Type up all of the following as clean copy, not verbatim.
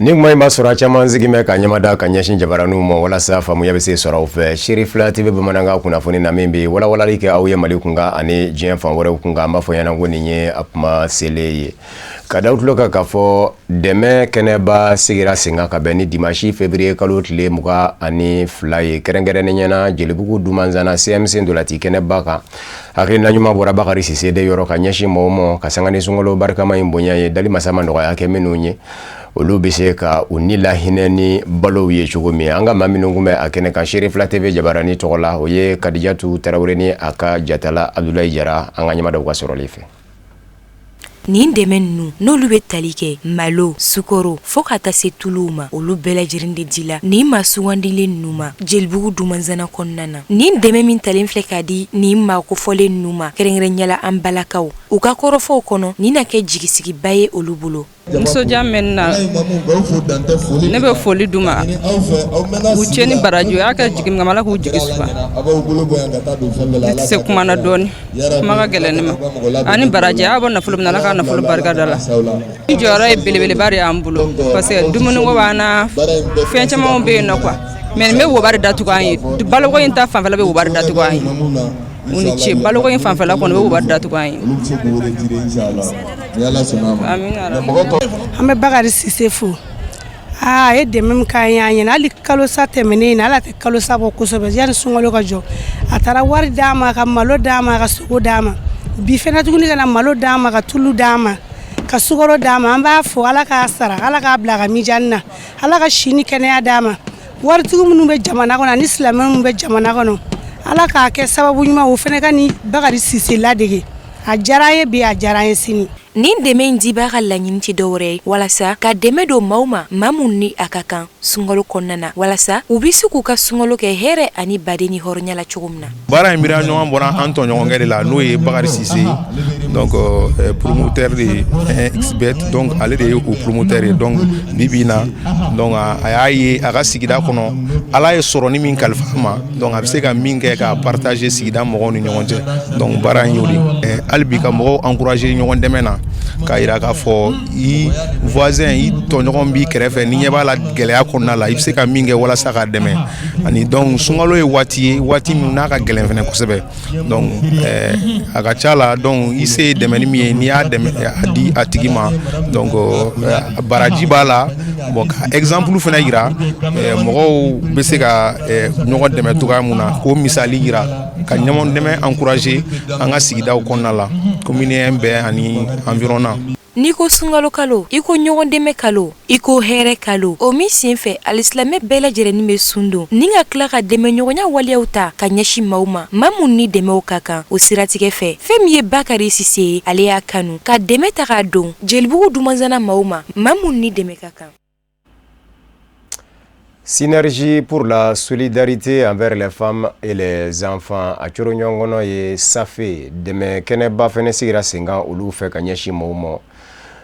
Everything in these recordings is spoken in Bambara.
Ni kuma in b'a sɔrɔ a caman sigi bɛ ka ɲɛmada ka ɲɛsin jabaraninw ma walasa faamuya bɛ se sɔrɔ aw fɛ. Seere Fila TV bamanankan kunnafoni na, min bɛ walawalali kɛ aw ye Mali kunkan ani diɲɛ fan wɛrɛw kunkan, an b'a fɔ ɲɛna ko nin ye a kuma selen ye. Ka da tulo kan k'a fɔ dɛmɛ kɛnɛba sigira sen kan ka bɛn ni dimanche février kalo tile 22 ye, kɛrɛnkɛrɛnnenya na Jelibugu Dumanzana CMC ntolati kɛnɛba kan. Hakilina ɲuman bɔra Bakari Sise de yɔrɔ ka ɲɛsin mɔgɔw ma ka sanga ni sunkalo barikama in bonya ye, dali masa ma nɔgɔya kɛ minnu ye, olu bɛ se ka u ni lahinɛ ni balow ye cogo min. An ka maa minnu tun bɛ a kɛnɛ kan Seere Fila TV jabarani tɔgɔ la, o ye Kadijatu Tarawele ni a ka jatala Abudulayi Jara. An ka ɲɛmadaw ka sɔrɔli fɛ. Nin dɛmɛ ninnu, n'olu bɛ tali kɛ malo, sukaro, fo ka taa se tuluw ma, olu bɛɛ lajɛlen de dila nin maa sugandilen ninnu ma Jelibugu Dumanzana kɔnɔna na. Nin dɛmɛ min talen filɛ k'a di nin maa kofɔlen ninnu ma, kɛrɛnkɛrɛnya la an balakaw, u ka kɔrɔfɔw kɔnɔ, nin na kɛ jigisigiba ye olu bolo. Nisɔndiya bɛ n na. Ne bɛ foli d'u ma, u cɛ ni baraji. U y'a kɛ jigi min kama, Ala k'u jigi suba. Ne tɛ se kuma na dɔɔni, kuma ka gɛlɛn ne ma. Ani baraji, a bɔ nafolo min na, Ala ka nafolo barika da la. N jɔyɔrɔ ye belebeleba de y'an bolo, parce que dumuniko b'an na, fɛn camanw bɛ yen nɔ quoi. Mais nin bɛ woba de datugu an ye. Baloko in ta fanfɛla bɛ woba de datugu an ye. U ni ce. Baloko in fanfɛla kɔni bɛ woba de datugu an ye. An bɛ Bakari Sise fo. Aa, a ye dɛmɛ min k'an ye, an ɲɛna. Hali kalosa tɛmɛnen in na, ala tɛ kalosa bɔ kosɛbɛ, yanni sunkalo ka jɔ, a taara wari d'an ma, ka malo d'an ma, ka sogo d'an ma. Bi fɛnɛ tuguni, ka na malo d'an ma, ka tulu d'an ma, ka sukaro d'an ma. An b'a fo, Ala k'a sara, Ala k'a bila a ka mijani na, Ala ka si ni kɛnɛya d'an ma. Waritigi minnu bɛ jamana kɔnɔ ani silamɛ minnu bɛ jamana kɔnɔ, Ala k'a kɛ sababu ɲuman, o fana ka ni Bakari Sise ladege. A diyara an ye bi, a diyara an ye sini. Nin dɛmɛ in dibaa ka laɲini tɛ dɔwɛrɛ ye walasa ka dɛmɛ don maaw ma, maa minnu ni a ka kan sunkalo kɔnɔna na, walasa u bɛ se k'u ka sunkalo kɛ hɛrɛ ani baden ni hɔrɔnya la cogo min na. Baara in miiriya ɲɔgɔn bɔra an tɔɲɔgɔnkɛ de la, n'o ye Bakari Sise, donc promoteur de 1xBet. Donc ale de ye o promoteur ye. Donc bi bi in na, donc a y'a ye a ka sigida kɔnɔ, Ala ye sɔrɔni min kalifa a ma, donc a bɛ se ka min kɛ k'a partager sigida mɔgɔw ni ɲɔgɔn cɛ. Donc baara in y'o de ye hali bi, ka mɔgɔw encourager ɲɔgɔn dɛmɛ na, k'a yira k'a fɔ i voisin, i tɔɲɔgɔn b'i kɛrɛfɛ, ni ɲɛ b'a la gɛlɛya kɔnɔna la, i bɛ se ka min kɛ walasa k'a dɛmɛ. Ani donc sunkalo ye waati ye, waati min n'a ka gɛlɛn fɛnɛ kosɛbɛ. Donc a ka ca la, donc i se ye dɛmɛni min ye, n'i y'a dɛmɛ a di a tigi ma, donc baraji b'a la. Bon, ka exemple fana yira mɔgɔw bɛ se ka ɲɔgɔn dɛmɛ cogoya mun na, k'o misali yira, ka ɲɔgɔn dɛmɛ encourager an ka sigidaw kɔnɔna la, commune bɛɛ ani environnement. N'i ko sunkalo kalo, i ko ɲɔgɔn dɛmɛ kalo, i ko hɛrɛ kalo, o min sen fɛ alisilamɛ bɛɛ lajɛlen bɛ sun don ni ka tila ka dɛmɛ ɲɔgɔnya waleyaw ta ka ɲɛsin maaw ma, maa minnu ni dɛmɛw ka kan. O siratigɛ fɛ, fɛn min ye Bakari Sise ye, ale y'a kanu ka dɛmɛ ta k'a don Jelibugu Dumanzana maaw ma, maa minnu ni dɛmɛ ka kan. Synergie pour la solidarité envers les femmes et les enfants, a coro ɲɔgɔn kɔnɔ ye SAFE dɛmɛ kɛnɛba fɛnɛ sigira sen kan olu fɛ ka ɲɛsin maaw ma,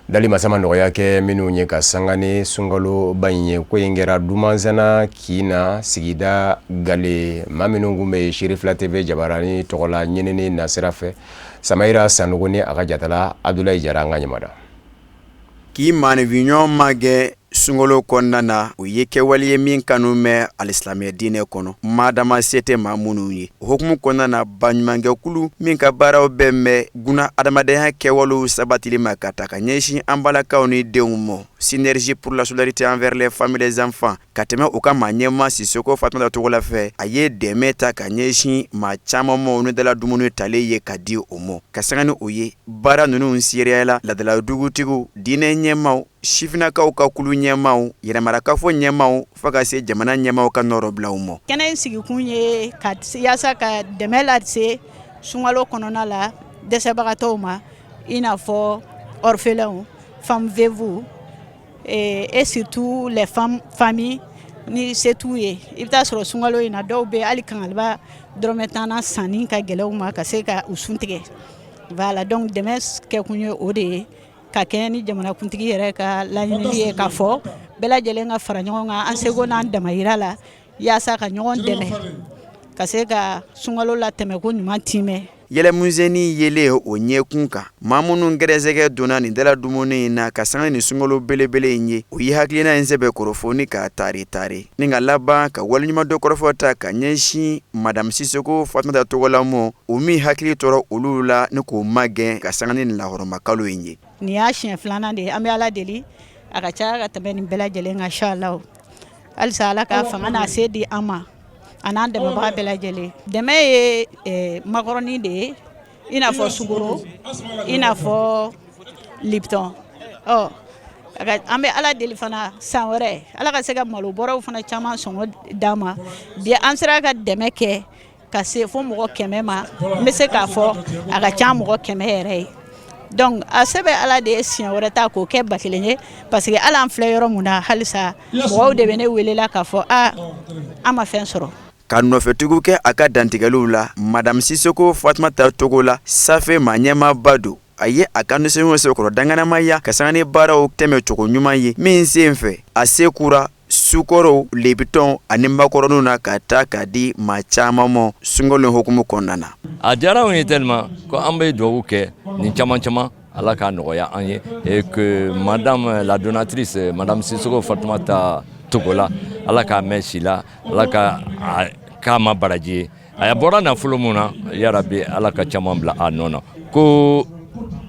dali masa ma nɔgɔya kɛ minnu ye, ka sanga ni sunkaloba in ye. Ko in kɛra Dumanzana kin na, sigida Gale. Maa minnu kun bɛ Seere Fila TV jabarani tɔgɔ la ɲinini nasira fɛ, Samayira Sanogo ni a ka jatala Abdulayi Jara. An ka ɲamada. K'i maaninfinɲɔgɔn magɛn sunkalo kɔnɔna na, o ye kɛwale ye min kanu mɛn alisilamɛ diinɛ kɔnɔ, madama se tɛ maa minnu ye. O hukumu kɔnɔna na, baɲumankɛkulu min ka baaraw bɛn bɛ guna adamadenya kɛwalew sabatili ma ka ta ka ɲɛsin an balakaw ni denw ma, Synergie pour la solidarité envers les femmes et les enfants, ka tɛmɛ u ka maa ɲɛmaa Sisoko Fatumata Togola fɛ, a ye dɛmɛ ta ka ɲɛsin maa caman ma ni dala dumuni talen ye ka di o ma. Ka sanga ni o ye, baara ninnu seereyala ladala dugutigiw, diinɛ ɲɛmaaw, sifinnakaw ka kulu ɲɛmaaw, yɛrɛmarakafo ɲɛmaaw, fo ka se jamana ɲɛmaaw ka nɔrɔbilaw ma. Kɛnɛ in sigikun ye ka yaasa ka dɛmɛ lase sunkalo kɔnɔna la dɛsɛbagatɔw ma, i n'a fɔ orphelins, femmes veuves et surtout les femmes, familles ni se t'u ye. I bɛ taa sɔrɔ sunkalo in na, dɔw bɛ hali kangaliba dɔrɔmɛ tanna sanni ka gɛlɛn u ma ka se ka u sun tigɛ. Voilà, donc dɛmɛ kɛkun ye o de ye, ka kɛɲɛ ni jamanakuntigi yɛrɛ ka laɲinili ye, k'a fɔ bɛɛ lajɛlen ka fara ɲɔgɔn kan an seko n'an damayira la, yaasa ka ɲɔgɔn dɛmɛ ka se ka sunkalo latɛmɛ ko ɲuman timɛ. Yɛlɛmuseni yelen o ɲɛkun kan. Maa minnu gɛrɛsɛgɛ donna nin dala dumuni in na ka sanga ni sunkalo belebele in ye, u ye hakilina in sɛbɛkɔrɔ fɔ ni k'a tari tari ni ka laban ka waleɲumandɔn kɔrɔfɔ ta ka ɲɛsin Madame Sisoko Fatumata Togola ma, o min hakili tora olu la ni k'o magɛn ka sanga ni lahɔrɔmakalo in ye. Nin y'a siɲɛ filanan de ye. An bɛ Ala deli a ka caya ka tɛmɛ nin bɛɛ lajɛlen kan inchallah. Halisa Ala ka fanga n'a se di an ma a n'an dɛmɛbaga bɛɛ lajɛlen. Dɛmɛ ye makɔrɔni de ye, i n'a fɔ sukaro, i n'a fɔ Lipton. Ɔ an bɛ Ala deli fana san wɛrɛ Ala ka se ka malo bɔrɛw fana caman sɔngɔ d'an ma. Bi an sera ka dɛmɛ kɛ ka se fo mɔgɔ 100 ma. N bɛ se k'a fɔ a ka ca mɔgɔ 100 yɛrɛ ye. Donc a se bɛ Ala de ye siɲɛ wɛrɛ ta k'o kɛ 1000 ye, parce que hali an filɛ yɔrɔ mun na, halisa mɔgɔw de bɛ ne welela k'a fɔ aa an ma fɛn sɔrɔ. Ka nɔfɛtugu kɛ a ka dantigɛliw la, Madame Sisoko Fatumata Togola, SAFE maa ɲɛmaaba don, a ye a ka nisɔngoya sɛbɛkɔrɔ danganamaya ka sanga ni baaraw tɛmɛcogo ɲuman ye min sen fɛ a se kura sukaro, Lipton ani makɔrɔniw na ka taa k'a di maa caman ma sunkalo hukumu kɔnɔna na. A diyara anw ye tellement ko an bɛ dugawu kɛ nin caman caman, Ala k'a nɔgɔya an ye, et que madame la donatrice, madame Sisoko Fatumata Togola, Ala k'a mɛn si la, Ala ka k'a ma baraji ye. A bɔra nafolo mun na, yarabi Ala ka caman bila a nɔ na. Ko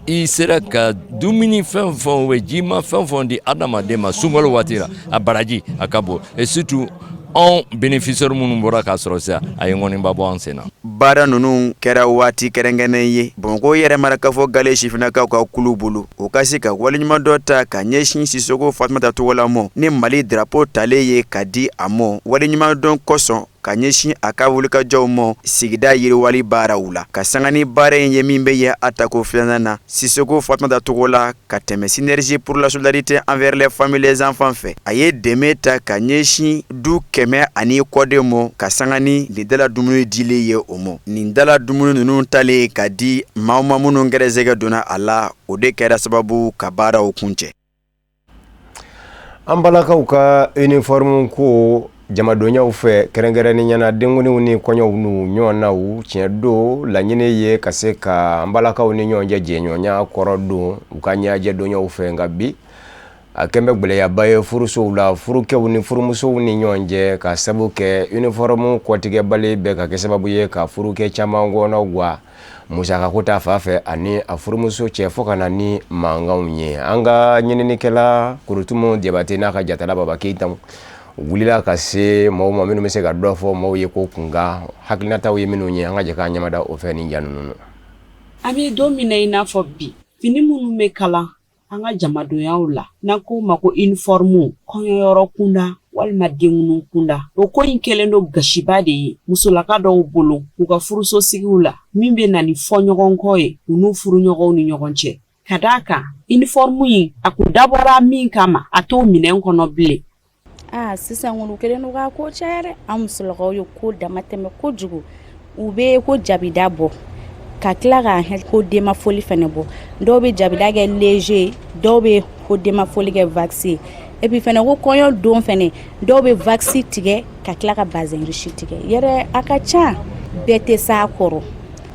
i sera ka dumuni fɛn fɛn o jima fɛn fɛn di adamaden ma sunkalo waati la, a baraji a ka bon, et surtout anw bénéficiaires minnu bɔra k'a sɔrɔ sisan, a ye ŋɔniba bɔ an sen na. Baara ninnu kɛra waati kɛrɛnkɛrɛnnen ye Bamakɔ yɛrɛ marakafo gale sifinnakaw ka kulu bolo, o ka se ka waleɲumandɔn ta ka ɲɛsin Sisoko Fatumata Togola ma ni Mali drapeau talen ye ka di a ma waleɲumandɔn kosɔn ka ɲɛsin a ka wulikajɔw ma sigida yiriwali baaraw la, ka sanga ni baara in ye min bɛ ye a tako filanan na Sisoko Fatumata Togola ka tɛmɛ Synergie pour la solidarité envers les familles, les enfants fɛ. A ye dɛmɛ ta ka ɲɛsin du 100 ani kɔ de ma ka sanga ni nin dala dumuni dilen ye o ma. Nin dala dumuni ninnu talen ka di maa ma minnu gɛrɛsɛgɛ donna a la, o de kɛra sababu ka baaraw kuncɛ. An balakaw ka uniforme ko jamadonyaw fɛ, kɛrɛnkɛrɛnnenya na denkundiw ni kɔɲɔw n'u ɲɔgɔnnaw, tiɲɛ don, laɲini ye ka se ka an balakaw ni ɲɔgɔn cɛ jɛɲɔgɔnya kɔrɔ don u ka ɲɛjɛdonyaw fɛ. Nka bi a kɛn bɛ gɛlɛyaba ye furusow la, furukɛw ni furumusow ni ɲɔgɔn cɛ, ka sabu kɛ uniforme kɔtigɛbali bɛ ka kɛ sababu ye ka furukɛ caman kɔnɔ wa musakako ta fan fɛ ani a furumuso cɛ, fo ka na ni mankanw ye. An ka ɲininikɛla Kurutumu Jabate n'a ka jatala Baba Keyita wulila ka se maaw ma minnu bɛ se ka dɔ fɔ maaw ye ko kunkan hakilinataw ye minnu ye. An ka jɛ k'an ɲɛmada o fɛ nin ja ninnu na. An bɛ don min na i n'a fɔ bi, fini minnu bɛ kalan an ka jamadonyaw la, n'an k'o ma ko uniforme, kɔɲɔyɔrɔ kunda walima denkundi kunda, o ko in kɛlen don gasiba de ye musolaka dɔw bolo u ka furuso sigiw la, min bɛ na ni fɔɲɔgɔnkɔ ye u n'u furuɲɔgɔnw ni ɲɔgɔn cɛ, ka d'a kan uniforme in a kun dabɔra min kama, a t'o minɛn kɔnɔ bilen. Aa, sisan kɔni u kɛlen don k'a ko caya dɛ. An musolakaw ye ko dama tɛmɛ kojugu. U bɛ ko jabida bɔ ka tila ka ko denmafoli fana bɔ. Dɔw bɛ jabida kɛ léger, dɔw bɛ ko denmafoli kɛ wax. Et puis fana ko kɔɲɔ don fana, dɔw bɛ wax tigɛ ka tila ka bazin riche tigɛ. Yɛrɛ a ka ca, bɛɛ tɛ s'a kɔrɔ.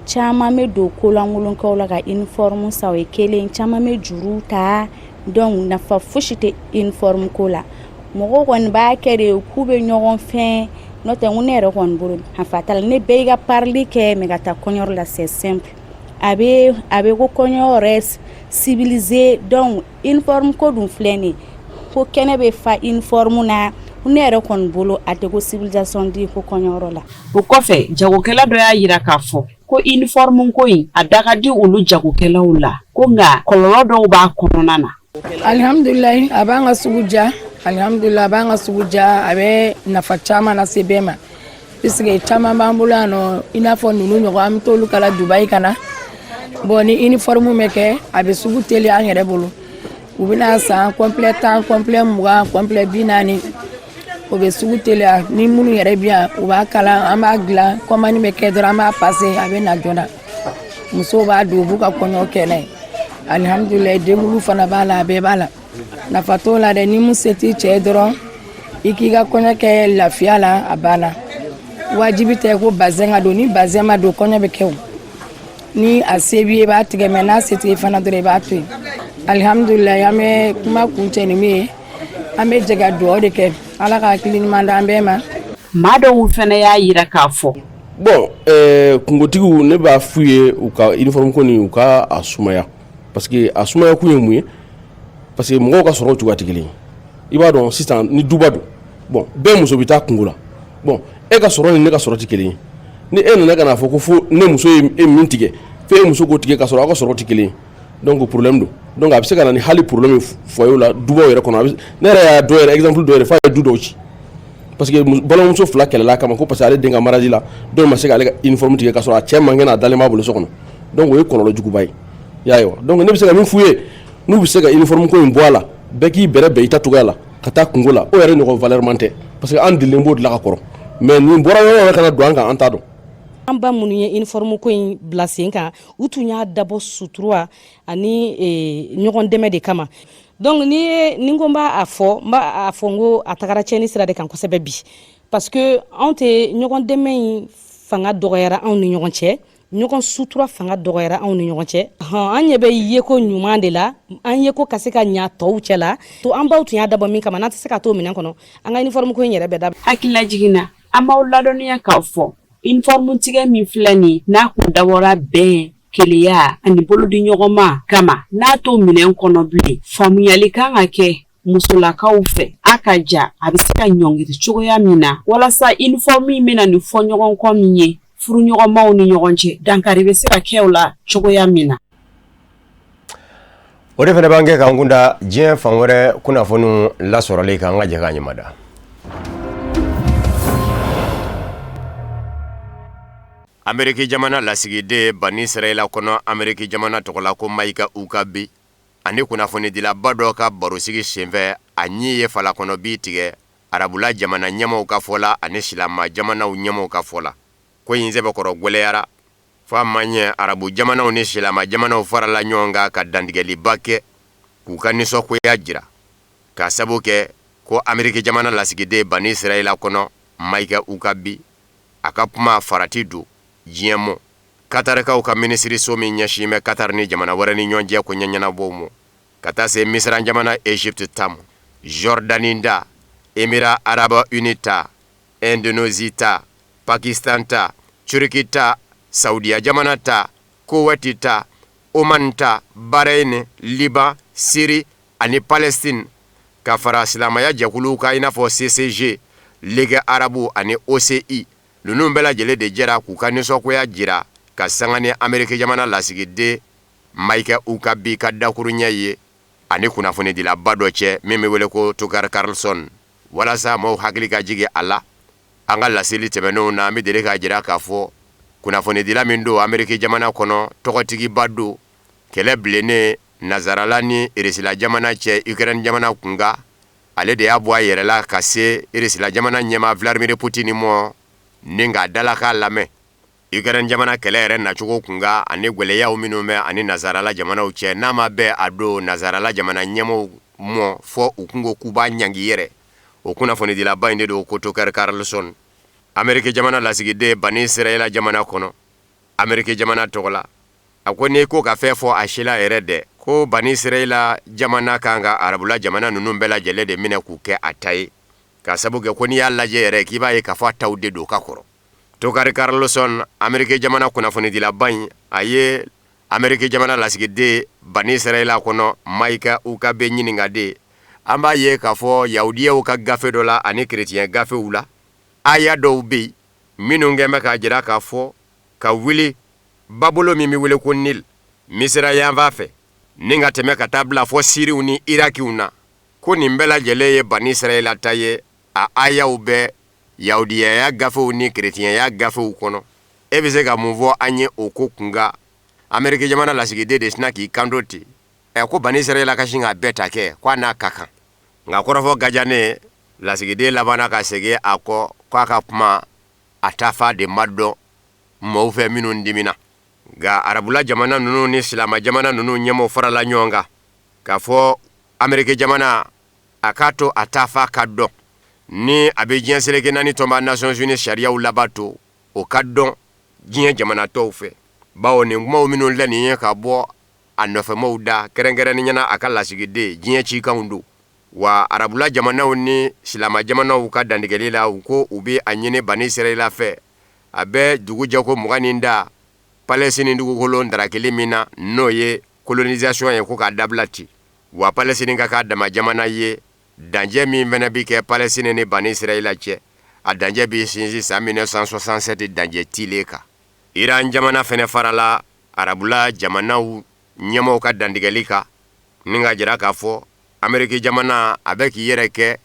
Caman bɛ don kolankolonkɛw la ka uniforme san, o ye kelen. Caman bɛ juru ta. Donc nafa fosi tɛ uniforme ko la. Mɔgɔw kɔni b'a kɛ de k'u bɛ ɲɔgɔn fɛn, n'o tɛ n ko ne yɛrɛ kɔni bolo nafa t'a la. Ne bɛɛ y'i ka parili kɛ mais ka taa kɔɲɔyɔrɔ la, c'est simple. A bɛ ko kɔɲɔ yɛrɛ civilisé. Donc uniforme ko dun filɛ nin ye, ko kɛnɛ bɛ fa uniforme na. Ne yɛrɛ kɔni bolo, a tɛ ko civilisation di ko kɔɲɔyɔrɔ la. O kɔfɛ, jagokɛla dɔ y'a jira k'a fɔ ko uniforme ko in a da ka di olu jagokɛlaw la, ko nka kɔlɔlɔ dɔw b'a kɔnɔna na. Alihamdulilayi, a b'an ka sugu ja. Alihamdulilayi, a b'an ka sugu ja. A bɛ nafa caman lase bɛɛ ma, puisque caman b'an bolo yan nɔ, i n'a fɔ ninnu ɲɔgɔn, an bɛ t'olu kala Dubayi ka na. Bon, ni uniforme bɛ kɛ, a bɛ sugu teliya an yɛrɛ bolo. U bɛna san complet 10, complet 20, complet 40, o bɛ sugu teliya. Ni minnu yɛrɛ bi yan, u b'a kala, an b'a dilan, commande bɛ kɛ dɔrɔn, an b'a passer, a bɛ na joona. Musow b'a don, u b'u ka kɔɲɔ kɛ n'a ye. Alihamudulilayi, denkundi fana b'a la, a bɛɛ b'a la. Nafa t'o la dɛ. Ni mun se t'i cɛ ye dɔrɔn, i k'i ka kɔɲɔ kɛ lafiya la, a banna. Wajibi tɛ ko bazɛn ka don. Ni bazɛn ma don, kɔɲɔ bɛ kɛ o. Ni a se b'i ye, i b'a tigɛ, mais n'a se t'i ye fana dɔrɔn, i b'a to yen. Alihamudulilayi, an bɛ kuma kuncɛ ni min ye, an bɛ jɛ ka dugawu de kɛ, Ala ka hakili ɲuman d'an bɛɛ ma. Maa dɔw fana y'a jira k'a fɔ. Bon, kungotigiw, ne b'a f'u ye, u ka uniforme ko nin, u ka a sumaya, parce que a sumaya kun ye mun ye? Parce que mɔgɔw ka sɔrɔ cogoya tɛ kelen ye. I b'a dɔn sisan ni duba don, bon, bɛɛ muso bɛ taa kungo la. Bon, e ka sɔrɔ ni ne ka sɔrɔ tɛ kelen ye. Ni e nana ka n'a fɔ ko fo ne muso ye e min tigɛ, fo e muso k'o tigɛ, ka sɔrɔ aw ka sɔrɔ tɛ kelen ye, donc problème don. Donc a bɛ se ka na ni hali problème ye foyer la, dubaw yɛrɛ kɔnɔ. Ne yɛrɛ y'a dɔw yɛrɛ, exemple dɔw yɛrɛ, f'a ye du dɔw ci, parce que balimamuso fila kɛlɛla kama ko parce que ale den ka mariage la, dɔw ma se k'ale ka uniforme tigɛ, ka sɔrɔ a cɛ man kɛnɛ, a dalen b'a bolo so kɔnɔ. Donc o ye kɔlɔlɔ juguba ye, i y'a ye wa? Donc ne bɛ se ka min f'u ye, n'u bɛ se ka uniforme ko in bɔ a la, bɛɛ k'i bɛrɛ bɛn i ta cogoya la ka taa kungo la, o yɛrɛ ɲɔgɔn valeur man tɛ, parce que an delilen b'o de la ka kɔrɔ. Mais nin bɔra yɔrɔ yɛrɛ ka na don an kan, an t'a dɔn. An ba minnu ye uniforme ko in bila sen kan, u tun y'a dabɔ sutura ani ɲɔgɔn dɛmɛ de kama. Donc ni ye ni ko n b'a fɔ, n b'a fɔ n ko a tagara tiɲɛni sira de kan kosɛbɛ bi, parce que anw tɛ ɲɔgɔn dɛmɛ in fanga dɔgɔyara anw ni ɲɔgɔn cɛ, ɲɔgɔn sutura fanga dɔgɔyara anw ni ɲɔgɔn cɛ. An ɲɛ bɛ yeko ɲuman de la, an yeko ka se ka ɲa tɔw cɛ la. To an baw tun y'a dabɔ min kama, n'an tɛ se ka t'o minɛn kɔnɔ, an ka uniforme ko in yɛrɛ bɛɛ dabila. Hakililajigin na, an b'aw ladɔnniya k'a fɔ uniforme tigɛ min filɛ nin, n'a kun dabɔra bɛn, kelenya ani bolodiɲɔgɔnma kama, n'a t'o minɛn kɔnɔ bilen, faamuyali kan ka kɛ musolakaw fɛ a ka ja a bɛ se ka ɲɔngiri cogoya min na, walasa uniforme in bɛna nin fɔɲɔgɔnkɔ min ye furuɲɔgɔnmaw ni ɲɔgɔn cɛ, dankari bɛ se ka kɛ o la cogoya min na. O de fana b'an kɛ k'an kunda diɲɛ fan wɛrɛ kunnafoniw lasɔrɔli kan. An ka jɛ k'a ɲɛmada. Ameriki jamana lasigiden Bani Israɛla kɔnɔ, Ameriki jamana tɔgɔ la, ko Mike Huckabee, ani kunnafonidilaba dɔ ka barosigi senfɛ, a ɲi ye falakɔnɔ bi tigɛ arabula jamana ɲɛmaaw ka fɔ la ani silama jamanaw ɲɛmaaw ka fɔ la. Ko in sɛbɛkɔrɔ gwɛlɛyara f'a ma ɲɛ, arabu jamanaw ni silama jamanaw farala ɲɔgɔn kan ka dantigɛliba kɛ k'u ka nisɔngoya jira, k'a sabu kɛ ko Ameriki jamana lasigiden Bani Israɛla kɔnɔ Mike Huckabee, a ka kuma farati don diɲɛ mɔ. Katarikaw ka minisiriso min ɲɛsin bɛ Katari ni jamana wɛrɛ ni ɲɔgɔn cɛ ko ɲɛɲɛnabɔw mɔ, ka taa se Misira jamana Egypte ta ma, Jordanie ta, Émirats arabes unis ta, Indonésie ta, Pakistan ta, Turquie ta, Saudiya jamana ta, Koweït ta, Oman ta, Bahreïn, Liban, Syrie ani Palestine, ka fara silamɛya jɛkuluw kan i n'a fɔ CCG, Ligue arabe ani OCI, ninnu bɛɛ lajɛlen de jɛra k'u ka nisɔngoya jira ka sanga ni Ameriki jamana lasigiden Mike Huckabee ka dakuruɲɛ ye ani kunnafonidilaba dɔ cɛ min bɛ wele ko Tucker Carlson. Walasa maaw hakili ka jigin a la, an ka laseli tɛmɛnenw na, an bɛ deli k'a jira k'a fɔ kunnafonidila min don Ameriki jamana kɔnɔ, tɔgɔtigiba don, kɛlɛ bilennen Nazarala ni Irisila jamana cɛ Ukraine jamana kunkan, ale de y'a bɔ a yɛrɛ la ka se Irisila jamana ɲɛmaa Vladimir Poutine mɔ ni k'a dalakan lamɛn Ukraine jamana kɛlɛ yɛrɛ nacogo kunkan ani gwɛlɛyaw minnu bɛ ani Nazarala jamanaw cɛ. N'a ma bɛn a don Nazarala jamana ɲɛmaaw mɔ, fɔ u kun ko k'u b'a ɲangi yɛrɛ. O kunnafonidilaba in de don ko Tucker Carlson, Ameriki jamana lasigiden Bani Israɛla jamana kɔnɔ, Ameriki jamana tɔgɔ la. A ko n'i ko ka fɛn fɔ a si la yɛrɛ dɛ, ko Bani Israɛla jamana kan ka arabula jamana ninnu bɛɛ lajɛlen de minɛ k'u kɛ a ta ye, k'a sabu kɛ ko n'i y'a lajɛ yɛrɛ, k'i b'a ye k'a fɔ a taw de don ka kɔrɔ. Tucker Carlson, Ameriki jamana kunnafonidilaba in, a ye Ameriki jamana lasigiden Bani Israɛla kɔnɔ Mike Huckabee ɲininka de. An b'a ye k'a fɔ yahudiyaw ka gafe dɔ la ani kerecɛn gafew la, aya dɔw bɛ yen minnu kɛn bɛ k'a jira k'a fɔ ka wuli babolo min bɛ wele ko Nil Misira yanfan fɛ ni ka tɛmɛ ka taa bila fɔ Siriw ni Irakiw na, ko nin bɛɛ lajɛlen ye Bani Israɛla ta ye. A ayaw bɛ yahudiyaya gafew ni kerecɛnya gafew kɔnɔ. E bɛ se ka mun fɔ an ye o ko kunkan? Ameriki jamana lasigiden de sinna k'i kanto ten ɛ, ko Bani Israɛla ka sin k'a bɛɛ ta kɛ, ko a n'a ka kan. Nka kɔrɔfɔ gajannen, lasigiden labanna ka segin a kɔ k'a ka kuma a tafa de ma dɔn mɔgɔw fɛ minnu dimina. Nka arabula jamana ninnu ni silama jamana ninnu ɲɛmɔgɔw farala ɲɔgɔn kan k'a fɔ Ameriki jamana a k'a to a tafa ka dɔn, ni a bɛ diɲɛ seleke naani tɔnba Nations Unies sariyaw labato, o ka dɔn diɲɛ jamana tɔw fɛ. Bawo nin kumaw minnu filɛ nin ye ka bɔ a nɔfɛmaw da, kɛrɛnkɛrɛnnenya na a ka lasigiden, diɲɛ cikanw don. Wa arabula jamanaw ni silama jamanaw ka dantigɛli la, u ko u bɛ a ɲini Bani Israila fɛ, a bɛ dugu jɛko 20 nin da Palestine dugukolo darakili min na, n'o ye colonisation ye, ko k'a dabila ten. Wa Palestine ka k'a dama jamana ye, dancɛ min fana bɛ kɛ Palestine ni Bani Israila cɛ, a dancɛ bɛ sinsin san 1967 dancɛ tilen kan. Iran jamana fana farala arabula jamanaw ɲɛmaaw ka dantigɛli kan ni k'a jira k'a fɔ Ameriki jamana a bɛ k'i yɛrɛ kɛ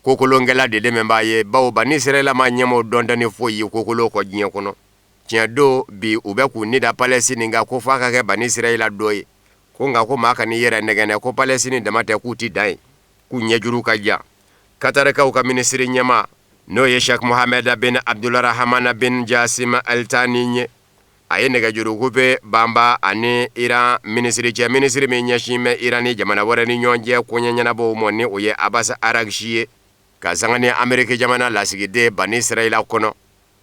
kokolonkɛla de dɛmɛbaa ye, bawo Bani Israila ma ɲɛmaaw dɔn tɛ ni foyi ye kokolo kɔ diɲɛ kɔnɔ. Tiɲɛ don, bi u bɛ k'u ni da Palestine kan ko f'a ka kɛ Bani Israila dɔ ye, ko nka ko maa kan'i yɛrɛ nɛgɛn ko Palestine dama tɛ, k'u ti dan yen, k'u ɲɛjuru ka jan. Katarikaw ka minisiri ɲɛmaa, n'o ye Sheikh Mohammed bin Abdulrahman bin Jassim Al Thani ye, a ye nɛgɛjuru coupe banba ani Iran minisiri cɛ, minisiri min ɲɛsin bɛ Iran ni jamana wɛrɛ ni ɲɔgɔn cɛ koɲɛ ɲɛnabɔw ma, ni o ye Abbas Araghchi ye, ka sanga ni Ameriki jamana lasigiden Bani Israila kɔnɔ,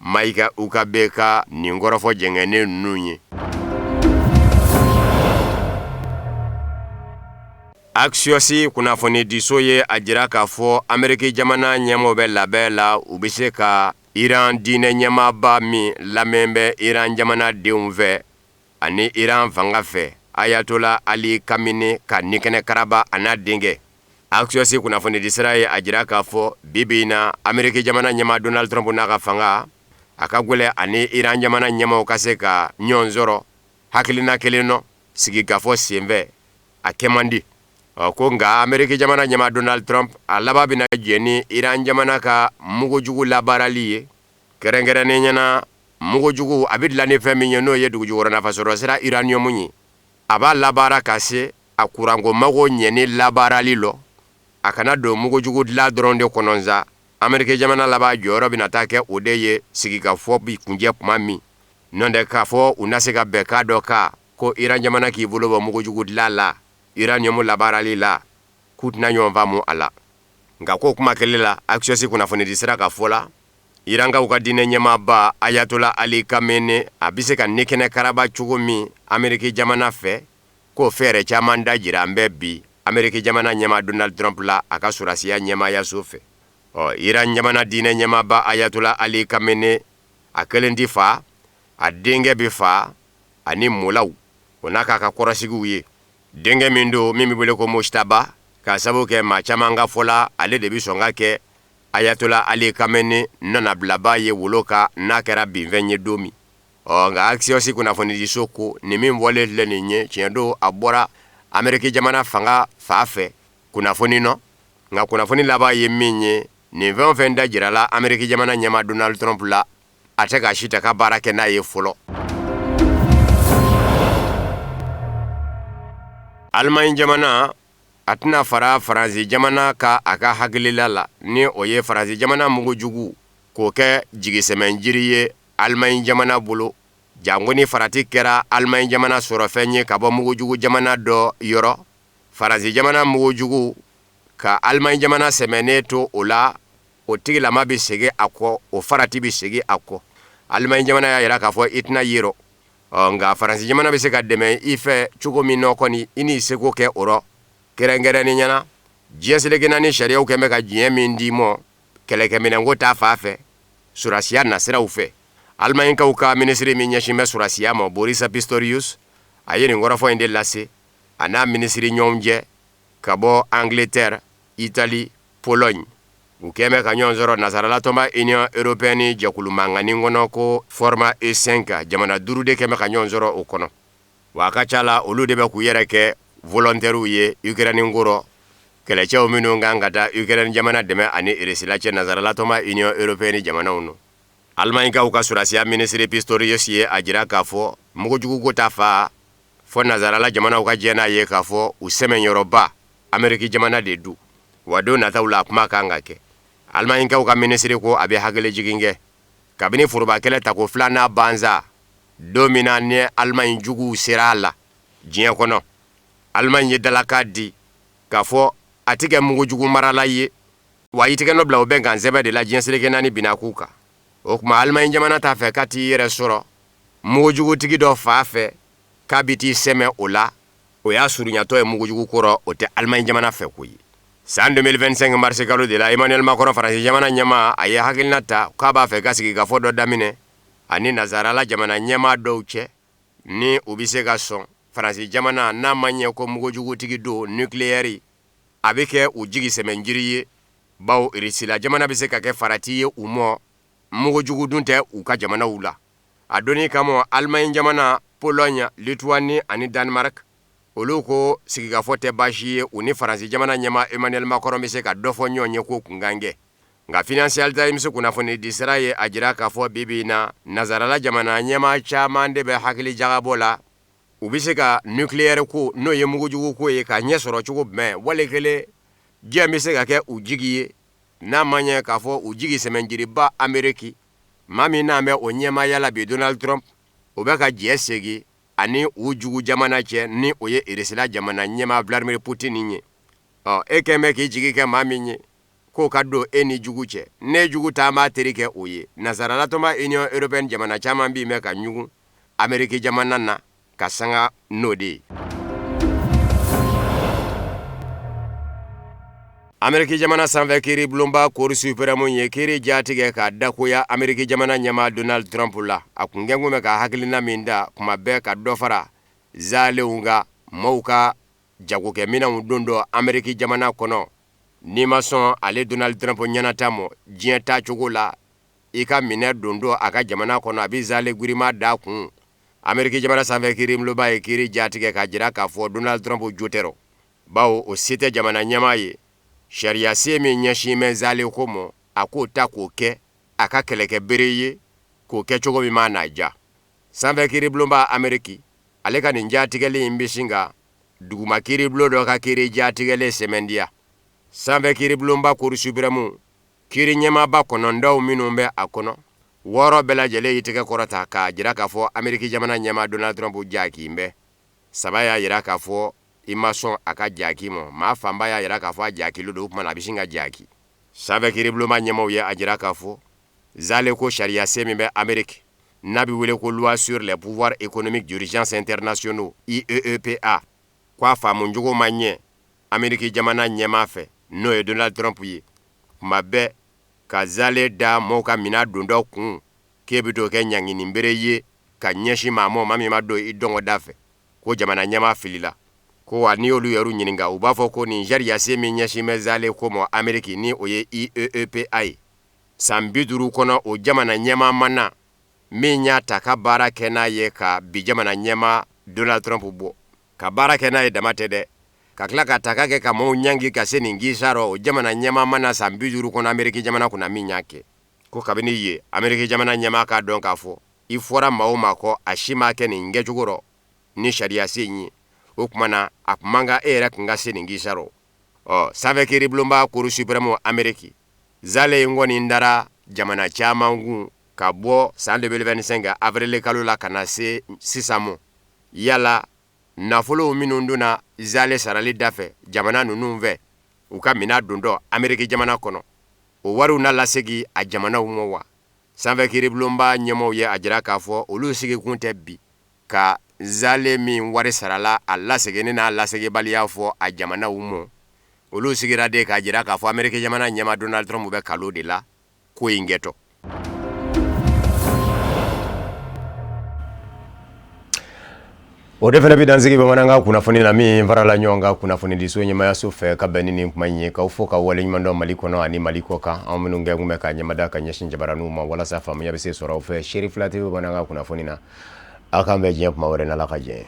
Mike Huckabee ka nin kɔrɔfɔ jɛngɛnnen ninnu ye. Axios kunnafonidiso ye a jira k'a fɔ Ameriki jamana ɲɛmaaw bɛ labɛn la, u bɛ se ka Iran diinɛ ɲɛmaaba min lamɛn bɛ Iran jamana denw fɛ ani Iran fanga fɛ, Ayatola Ali Kamini ka nikɛnɛ karaba a n'a denkɛ. Axios kunnafonidisira ye a jira k'a fɔ bi bi in na Ameriki jamana ɲɛmaa Donald Trump n'a ka fanga, a ka gɛlɛn ani Iran jamana ɲɛmaaw ka se ka ɲɔgɔn sɔrɔ hakilina kelen nɔ sigikafɔ senfɛ, a kɛ man di. Ɔ ko nka Ameriki jamana ɲɛmaa Donald Trump a laban bɛna jɛn ni Iran jamana ka mugujugu labaarali ye, kɛrɛnkɛrɛnnenya na mugujugu a bɛ dilan ni fɛn min ye, n'o ye dugujukɔrɔ nafasɔrɔ sira uranium ye. A b'a labaara ka se a kuranko mago ɲɛni labaarali lɔ, a kana don mugujugu dilan dɔrɔn de kɔnɔ sa. Ameriki jamana laban jɔyɔrɔ bɛna taa kɛ o de ye sigikafɔ bi kuncɛ tuma min, n'o tɛ k'a fɔ u na se ka bɛnkan dɔ kan ko Iran jamana k'i bolo bɔ mugujugu dilan la, uranium labaarali la, k'u tɛna ɲɔgɔn faamu a la. Nka k'o kuma kelen la, Axios kunnafonidisira ka fɔ la, Irankaw ka diinɛ ɲɛmaaba Ayatola Ali Kamene a bɛ se ka nikɛnɛ karaba cogo min Ameriki jamana fɛ, k'o fɛɛrɛ caman dajira an bɛ bi Ameriki jamana ɲɛmaa Donald Trump la a ka sɔrɔdasiya ɲɛmaayaso fɛ. Ɔ Iran jamana diinɛ ɲɛmaaba Ayatola Ali Kamene a kelen tɛ fa, a denkɛ bɛ fa ani molaw, o n'a k'a ka kɔrɔsigiw ye. Denkɛ min don min bɛ wele ko Mojtaba, k'a sababu kɛ maa caman ka fɔ la, ale de bɛ sɔn ka kɛ Ayatola Ali Kamene nɔnabilabaa ye wolo kan n'a kɛra binfɛn ye don min. Ɔ nka Axios kunnafonidiso ko nin min fɔlen filɛ nin ye, tiɲɛ don a bɔra Ameriki jamana fanga fa fɛ kunnafoni nɔ, nka kunnafoni laban ye min ye, nin fɛn o fɛn dajirala Ameriki jamana ɲɛmaa Donald Trump la, a tɛ k'a si ta ka baara kɛ n'a ye fɔlɔ. Allemagne jamana a tɛna fara Faransi jamana ka a ka hakilila la, ni o ye Faransi jamana mugujugu k'o kɛ jigisɛmɛjiri ye Allemagne jamana bolo, janko ni farati kɛra Allemagne jamana sɔrɔfɛn ye ka bɔ mugujugu jamana dɔ yɔrɔ. Faransi jamana mugujugu ka Allemagne jamana sɛmɛnen to o la, o tigilama bɛ segin a kɔ, o farati bɛ segin a kɔ. Allemagne jamana y'a jira k'a fɔ i tɛna ye rɔ. Ɔ nka Faransi jamana bɛ se ka dɛmɛ i fɛ cogo min nɔ kɔni, i n'i seko kɛ o rɔ, kɛrɛnkɛrɛnnenya na diɲɛ seleke naani sariyaw kɛn bɛ ka diɲɛ min d'i ma kɛlɛkɛminɛnko ta fan fɛ, sɔrɔdasiya nasiraw fɛ. Alimaɲikaw ka minisiri min ɲɛsin bɛ sɔrɔdasiya ma, Boris Pistorius, a ye nin kɔrɔfɔ in de lase a n'a minisiri ɲɔgɔn cɛ ka bɔ Angleterre, Italie, Pologne. U kɛn bɛ ka ɲɔgɔn sɔrɔ nasarala tɔnba Union européenne jɛkulu mankannin kɔnɔ ko format E5, jamana duuru de kɛn bɛ ka ɲɔgɔn sɔrɔ o kɔnɔ. Wa a ka ca la, olu de bɛ k'u yɛrɛ kɛ volontaires ye Ukraine ko rɔ, kɛlɛcɛw minnu kan ka taa Ukraine jamana dɛmɛ ani Russie cɛ nasarala tɔnba Union européenne jamanaw nɔ. Alimaɲikaw ka sɔrɔdasiya minisiri Pistorius ye a jira k'a fɔ mugujuguko ta fan fɔ nasarala jamanaw ka jɛn n'a ye k'a fɔ u sɛmɛyɔrɔba Ameriki jamana de don, wa don nataw la a kuma kan ka kɛ. Alimaɲikaw ka minisiri ko a bɛ hakilijigin kɛ kabini forobakɛlɛ tako filanan bansa don min na ni Alimaɲi juguw sera a la diɲɛ kɔnɔ, Alimaɲi ye dalakan di k'a fɔ a tɛ kɛ mugujugu marala ye, wa i tɛgɛ nɔ bila o bɛnkan sɛbɛn de la diɲɛ seleke naani binakun kan. O tuma Alimaɲi jamana t'a fɛ ka t'i yɛrɛ sɔrɔ mugujugutigi dɔ fa fɛ k'a bɛ t'i sɛmɛ o la, o y'a surunyatɔ ye mugujugu ko rɔ, o tɛ Allemagne jamana fɛ ko ye. San 2025 marisi kalo de la, Emmanuel Macron, Faransi jamana ɲɛmaa, a ye hakilina ta k'a b'a fɛ ka sigikafɔ dɔ daminɛ ani nazarala jamana ɲɛmaa dɔw cɛ, ni u bɛ se ka sɔn Faransi jamana n'a ma ɲɛ ko mugujugutigi don nucléaire, a bɛ kɛ u jigi sɛmɛnjiri ye, bawo Irisila jamana bɛ se ka kɛ farati ye u mɔ, mugujugu dun tɛ u ka jamanaw la. A donni kama, Allemagne jamana, Pologne, Lituanie ani Danemark, olu ko sigikafɔ tɛ baasi ye u ni Faransi jamana ɲɛmaa Emmanuel Macron bɛ se ka dɔ fɔ ɲɔgɔn ye ko kunkan kɛ. Nka Financial Times kunnafonidisira ye a jira k'a fɔ bi bi in na, nazarala jamana ɲɛmaa caman de bɛ hakili jagabɔ la, u bɛ se ka nucléaire ko, n'o ye mugujugu ko ye, ka ɲɛ sɔrɔ cogo jumɛn, wali kelen jɔn bɛ se ka kɛ u jigi ye, n'a ma ɲɛ k'a fɔ u jigi sɛmɛnjiriba Ameriki, maa min n'an bɛ o ɲɛmaaya la bi Donald Trump, o bɛ ka jɛ segin ani u jugu jamana cɛ, ni o ye Irisila jamana ɲɛmaa Vladimir Poutine ye. Ɔ, e kɛn bɛ k'i jigi kɛ maa min ye k'o ka don e ni jugu cɛ, ne jugu taama teri kɛ o ye. Nazarala tɔnba Union européenne jamana caman bi bɛ ka ɲugun Ameriki jamana na ka sanga n'o de ye. Ameriki jamana sanfɛ kiiri bulonba Cour suprême ye kiiri jatigɛ ka dakoya Ameriki jamana ɲɛmaa Donald Trump la. A kun kɛn kun bɛ ka hakilina min da kuma bɛɛ ka dɔ fara zalenw kan maaw ka jagokɛminɛnw don dɔ Ameriki jamana kɔnɔ. N'i ma sɔn ale Donald Trump ɲɛnata mɔ diɲɛ taacogo la, i ka minɛ don dɔ a ka jamana kɔnɔ, a bɛ zale giriman da kun. Ameriki jamana sanfɛ kiiri bulonba ye kiiri jatigɛ k'a jira k'a fɔ Donald Trump jo tɛ rɔ, bawo o se tɛ jamana ɲɛmaa ye sariyasen min ɲɛsin bɛ zale ko mɔ, a k'o ta k'o kɛ a ka kɛlɛkɛ bere ye, k'o kɛ cogo min maa n'a ja. Sanfɛ kiiri bulonba Ameriki, ale ka nin jatigɛli in bɛ sin ka duguma kiiri bulon dɔ ka kiiri jatigɛlen sɛmɛntiya. Sanfɛ kiiri bulonba Cour suprême kiiri ɲɛmaaba kɔnɔntɔnw minnu bɛ a kɔnɔ, wɔɔrɔ bɛɛ lajɛlen y'i tɛgɛ kɔrɔta k'a jira k'a fɔ Ameriki jamana ɲɛmaa Donald Trump jaki bɛ. Saba y'a jira k'a fɔ i ma sɔn a ka jaki ma, maa fanba y'a jira k'a fɔ a jakilen don, o tuma na a bɛ sin ka jaki. Sanfɛ kiiribulonba ɲɛmaaw ye a jira k'a fɔ zale ko sariyasen min bɛ Ameriki n'a bɛ wele ko loi sur les pouvoirs économiques d'urgence internationaux IEEPA, ko a faamucogo ma ɲɛ Ameriki jamana ɲɛmaa fɛ, n'o ye Donald Trump ye, kuma bɛɛ ka zale da mɔgɔw ka minɛn dondɔ kun k'e bɛ t'o kɛ ɲangini bere ye ka ɲɛsin maa ma, maa min ma don i dɔngɔ da fɛ, ko jamana ɲɛmaa filila. Ko wa n'i y'olu yɛrɛ ɲininka, u b'a fɔ ko nin sariyasen min ɲɛsin bɛ zale ko ma Ameriki, ni o ye IEEPA ye, san 50 kɔnɔ o jamana ɲɛmaa ma na min y'a ta ka baara kɛ n'a ye ka bi jamana ɲɛmaa Donald Trump bɔ. Ka baara kɛ n'a ye dama tɛ dɛ, ka tila ka ta ka kɛ ka maaw ɲangi ka se nin kisa rɔ, o jamana ɲɛmaa ma na san 50 kɔnɔ Ameriki jamana kunna min y'a kɛ. Ko kabini ye Ameriki jamana ɲɛmaa k'a dɔn k'a fɔ i fɔra maa o maa kɔ, a si m'a kɛ nin kɛcogo rɔ ni sariyasen in ye, o tuma na a kun man kan e yɛrɛ kun ka se nin kisa rɔ. Ɔ, sanfɛ kiiribulonba Cour suprême Ameriki, zale in kɔni dara jamana caman kun ka bɔ san 2025 avril kalo la ka na se sisan ma. Yala nafolow minnu donna zale sarali dafɛ jamana ninnu fɛ u ka minɛn dondɔ Ameriki jamana kɔnɔ, o wariw na lasegin a jamanaw ma wa? Sanfɛ kiiribulonba ɲɛmaaw ye a jira k'a fɔ olu sigikun tɛ bi ka zale min wari sarala a laseginni n'a lasegibaliya fɔ a jamanaw ma. Olu sigira de k'a jira k'a fɔ Ameriki jamana ɲɛmaa Donald Trump bɛ kalo de la ko in kɛtɔ. O de fana bɛ dansigi bamanankan kunnafoni na min farala ɲɔgɔn kan kunnafonidiso ɲɛmaayaso fɛ ka bɛn ni nin kuma in ye, k'aw fo ka waleɲuman dɔn Mali kɔnɔ ani Mali kɔ kan, anw minnu kɛ kun bɛ ka ɲɛmada ka ɲɛsin jabaraninw ma walasa faamuya bɛ se sɔrɔ aw fɛ. Seri Fila TV bamanankan kunnafoni na, aw k'an bɛn diɲɛ kuma wɛrɛ n'Ala ka jɛn ye.